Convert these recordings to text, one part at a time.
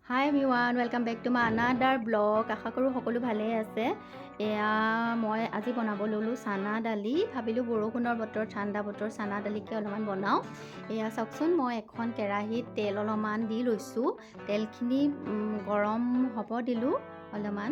Hi everyone, welcome back to my another vlog. আশা কৰোঁ সকলো ভালেই আছে। এয়া মই আজি বনাব ল'লোঁ চানা দালি। ভাবিলোঁ বৰষুণৰ বতৰ, ঠাণ্ডা বতৰ, চানা দালিকে অলপমান বনাওঁ। এয়া চাওকচোন, মই এখন কেৰাহীত তেল অলপমান দি লৈছোঁ। তেলখিনি গৰম হ'ব দিলোঁ অলপমান।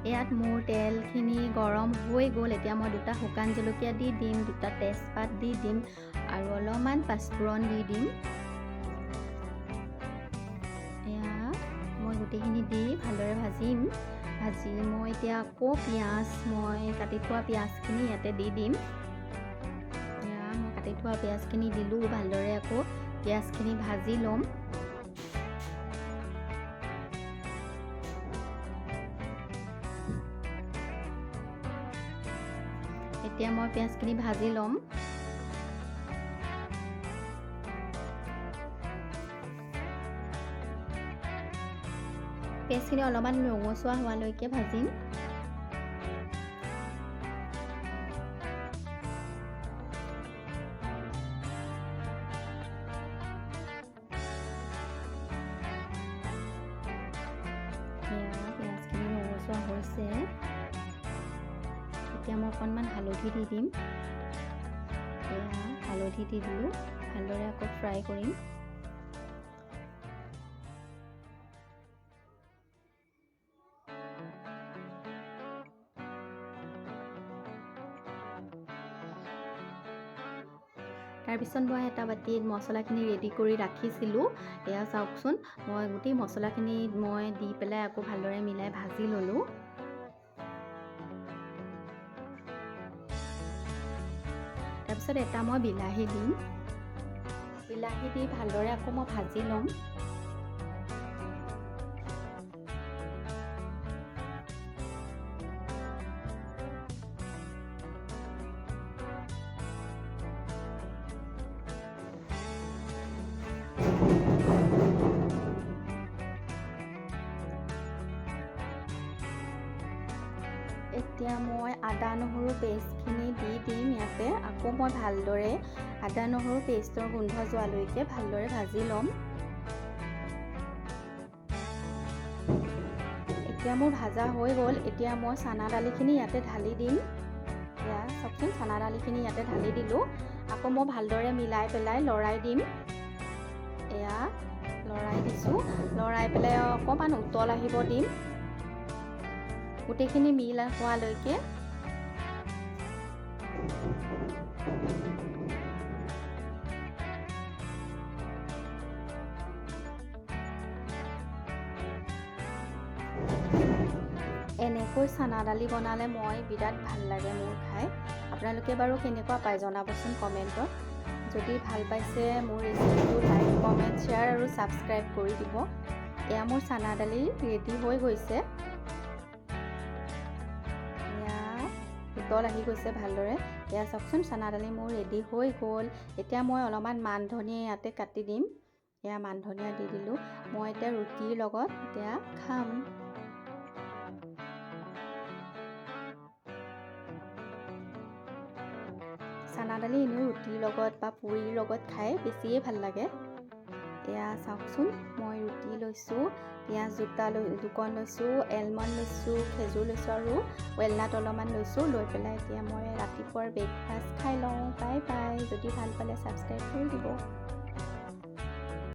ইয়াত মোৰ তেলখিনি গৰম হৈ গ'ল। এতিয়া মই দুটা শুকান জলকীয়া দি দিম, দুটা তেজপাত দি দিম আৰু অলপমান পাঁচফোৰণ দি দিম। এয়া মই গোটেইখিনি দি ভালদৰে ভাজিম। ভাজি মই এতিয়া আকৌ পিঁয়াজ, মই কাটি থোৱা পিঁয়াজখিনি ইয়াতে দি দিম। এয়া মই কাটি থোৱা পিঁয়াজখিনি দিলোঁ। ভালদৰে আকৌ পিঁয়াজখিনি ভাজি ল'ম। এতিয়া মই পিঁয়াজখিনি ভাজি ল'ম। পিঁয়াজখিনি অলপমান ৰঙচুৱা হোৱালৈকে ভাজিম। পিঁয়াজখিনি ৰঙচুৱা হৈছে। এতিয়া মই অকণমান হালধি দি দিম। এয়া হালধি দি দিলোঁ। ভালদৰে আকৌ ফ্ৰাই কৰিম। তাৰপিছত মই এটা বাতিত মছলাখিনি ৰেডি কৰি ৰাখিছিলোঁ। এয়া চাওকচোন, মই গোটেই মছলাখিনি মই দি পেলাই আকৌ ভালদৰে মিলাই ভাজি ল'লোঁ। তাৰপিছত এটা মই বিলাহী দিম। বিলাহী দি ভালদৰে আকৌ মই ভাজি ল'ম। এতিয়া মই আদা নহৰু পেষ্টখিনি দি দিম ইয়াতে। আকৌ মই ভালদৰে আদা নহৰু পেষ্টৰ গোন্ধ যোৱালৈকে ভালদৰে ভাজি ল'ম। এতিয়া মোৰ ভাজা হৈ গ'ল। এতিয়া মই চানা দালিখিনি ইয়াতে ঢালি দিম। এয়া চাওকচোন, চানা দালিখিনি ইয়াতে ঢালি দিলোঁ। আকৌ মই ভালদৰে মিলাই পেলাই লৰাই দিম। এয়া লৰাই দিছোঁ। লৰাই পেলাই অকণমান উতল আহিব দিম, গোটেইখিনি মিল হোৱালৈকে। এনেকৈ চানা দালি বনালে মই বিৰাট ভাল লাগে মোৰ খাই। আপোনালোকে বাৰু কেনেকুৱা পায় জনাবচোন কমেণ্টত। যদি ভাল পাইছে মোৰ ৰেচিপিটো লাইক, কমেণ্ট, শ্বেয়াৰ আৰু ছাবস্ক্ৰাইব কৰি দিব। এয়া মোৰ চানা দালি ৰেডি হৈ গৈছে। এয়া উতল আহি গৈছে ভালদৰে। এয়া চাওকচোন, চানা দালি মোৰ ৰেডি হৈ গ'ল। এতিয়া মই অলপমান মান ধনিয়া ইয়াতে কাটি দিম। এয়া মান ধনিয়া দি দিলোঁ। মই এতিয়া ৰুটিৰ লগত এতিয়া খাম। চানা দালি এনেও ৰুটিৰ লগত বা পুৰিৰ লগত খাই বেছিয়ে ভাল লাগে। এয়া চাওকচোন, মই ৰুটি লৈছোঁ, পিঁয়াজ দুটা লৈ দুকণ লৈছোঁ, এলমণ্ড লৈছোঁ, খেজুৰ লৈছোঁ আৰু ৱেলনাট অলপমান লৈছোঁ। লৈ পেলাই এতিয়া মই ৰাতিপুৱাৰ ব্ৰেকফাষ্ট খাই লওঁ। Bye bye. যদি ভাল পালে ছাবস্ক্ৰাইব কৰি দিব।